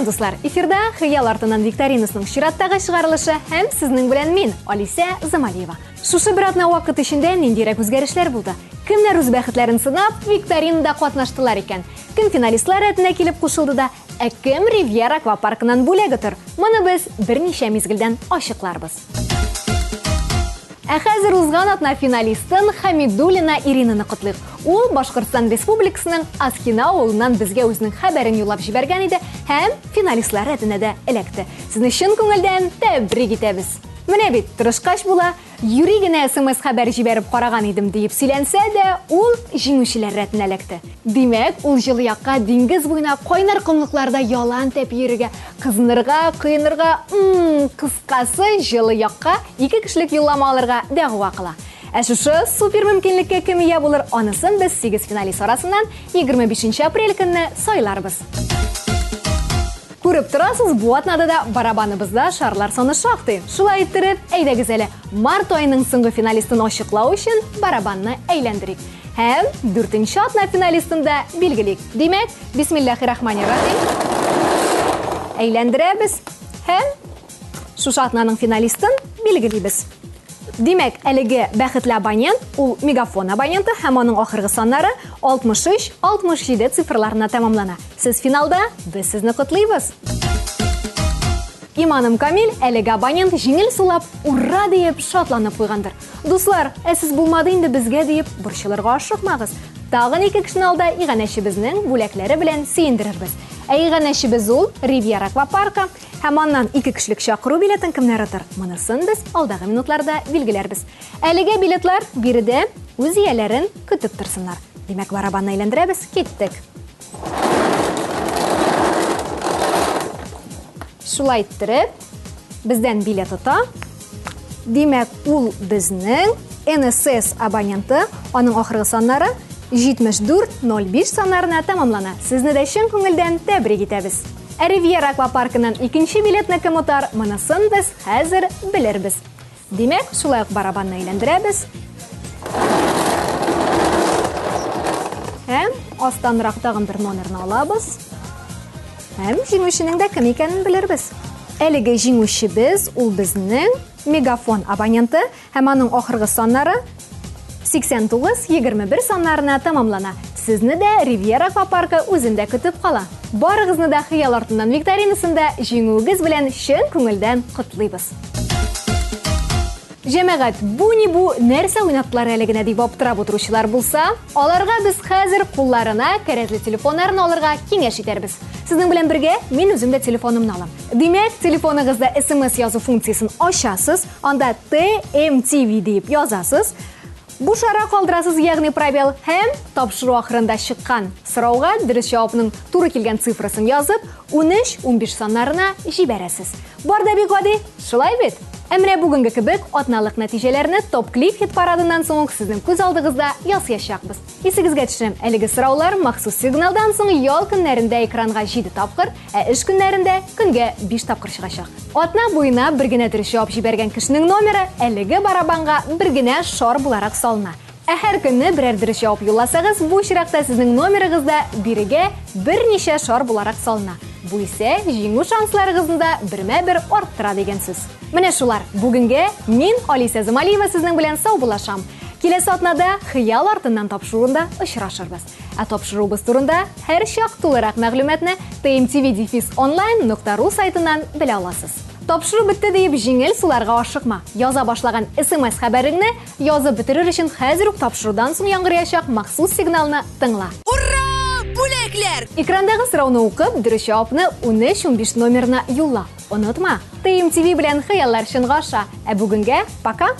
Сәлам, дуслар! Эфирда Хыял артыннан викторинасының чираттагы чыгарылышы һәм сезнең белән мин, Алисә Замалиева. Шушы бер атна вакыт эчендә ниндирәк үзгәрешләр булды? Кемнәр үз бәхетләрен сынап, викторинада катнаштылар икән? Кем финалистлар рәтенә килеп кушылды да, ә кем Ривьера аквапаркыннан бүләк отыр? Моны без берничә мизгелдән ачыкларбыз. Ә хәзер узган атна финалистын Хамидуллина Иринаны котлыйк. Ул Башкортстан Республикасының Аскина авылыннан безгә үзенең хәбәрен юллап җибәргән иде һәм финалистлар рәтенә дә эләкте. Сезне чын күңелдән тәбрик итәбез. Менә бит, тырышкач була, юри генә смс хәбәр җибәреп караган идем диеп сөйләнсә дә, ул җиңүчеләр рәтенә эләкте. Димәк, ул җылы якка, диңгез буена, кайнар комлыкларда ялан тәпи йөрергә, кызынырга, коенырга, м-м, кыскасы, җылы якка ике кешелек юллама алырга дәгъва кыла. Ә шушы супер мөмкинлеккә кем ия булыр, анысын без сигез финалист арасыннан 25 апрель көнне сайларбыз. Күреп торасыз, бу атнада да барабаныбызда шарлар саны шактый. Шулай иттереп, әйдәгез әле, март аеның соңгы финалистын ачыклау өчен барабанны әйләндерик. Һәм дүртенче атна финалистын да билгелик. Димәк, бисмиллахи-рахмани-рахим. Әйләндерәбез һәм шушы атнаның финалистын билгелибез. Димәк, әлеге бәхетле абонент, ул Мегафон абоненты һәм аның ахыргы саннары 63, 67 цифрларына тәмамлана. Сез финалда, без сезне котлыйбыз. Иманым камил, әлеге абонент җиңел сулап, ура диеп шатланып куйгандыр. Дуслар, ә сез булмады инде безгә диеп борчылырга ашыкмагыз. Тагын ике кешене алда иганәчебезнең бүләкләре белән сөендерербез. Ә иганәчебез ул Ривьера аквапаркы. Һәм аннан ике кешелек чакыру билетын кемнәр отыр? Монысын без алдагы минутларда билгеләрбез. Әлегә билетлар биредә үз ияләрен көтеп торсыннар. Димәк, барабанны әйләндерәбез, киттек. Шулай иттереп, бездән билет ота. Димәк, ул безнең НСС абоненты, аның ахыргы саннары 7405 саннарына тәмамлана. Сезне дә чын күңелдән тәбрик итәбез. Ә Ривьера аквапаркыннан икенче билетны кем отар, монысын без хәзер белербез. Димәк, шулай ук барабанны әйләндерәбез. Һәм астанрак тагын бер номерны алабыз. Һәм җиңүченең дә кем икәнен белербез. Әлеге җиңүчебез ул безнең Мегафон абоненты һәм аның ахыргы саннары 89-21 саннарына тәмамлана. Сезне дә Ривьера аквапаркы үзендә көтеп кала. Барыгызны да Хыял артыннан викторинасында җиңүегез белән чын күңелдән котлыйбыз. Җәмәгать, бу ни бу, нәрсә уйнаттылар әле генә дип аптырап утыручылар булса, аларга без хәзер кулларына кәрәзле телефоннарын алырга киңәш итәрбез. Сезнең белән бергә мин үзем дә телефонымны алам. Димәк, телефоныгызда SMS язу функциясен ачасыз, анда TMTV диеп язасыз, буш ара калдырасыз, ягъни пробел, һәм тапшыру ахырында чыккан сорауга дөрес җавапның туры килгән цифрасын язып, 13-15 саннарына җибәрәсез. Бар да бик гади, шулай бит? Ә менә бүгенге кебек атналык нәтиҗәләрне Топ-клип хит-парадыннан соң ук сезнең күз алдыгызда ясыячакбыз. Исегезгә төшерәм, әлеге сораулар махсус сигналдан соң ял көннәрендә экранга 7 тапкыр, ә эш көннәрендә көнгә 5 тапкыр чыгачак. Атна буена бер генә дөрес җавап җибәргән кешенең номеры әлеге барабанга бер генә шар буларак салына. Ә һәр көнне берәр дөрес җавап юлласагыз, бу очракта сезнең номерыгыз да бирегә берничә шар буларак салына. Бу исә җиңү шансларыгызны да бермә-бер арттыра дигән сүз. Менә шулар. Бүгенгә мин, Алисә Замалиева, сезнең белән саубуллашам. Киләсе атнада Хыял артыннан тапшыруында очрашырбыз. Ә тапшыруыбыз турында һәрчак тулырак мәгълүматны tmtv-online.ru сайтыннан белә аласыз. Тапшыру бетте диеп җиңел суларга ашыкма. Яза башлаган SMS хәбәреңне язып бетерер өчен хәзер үк тапшырудан соң яңгыраячак махсус сигналны тыңла. Ура! Бүләкләр! Экрандагы сорауны укып, дөрес җавапны 13-15 номерына юлла. Онытма, TMTV белән хыяллар чынга аша. Ә бүгенгә пока!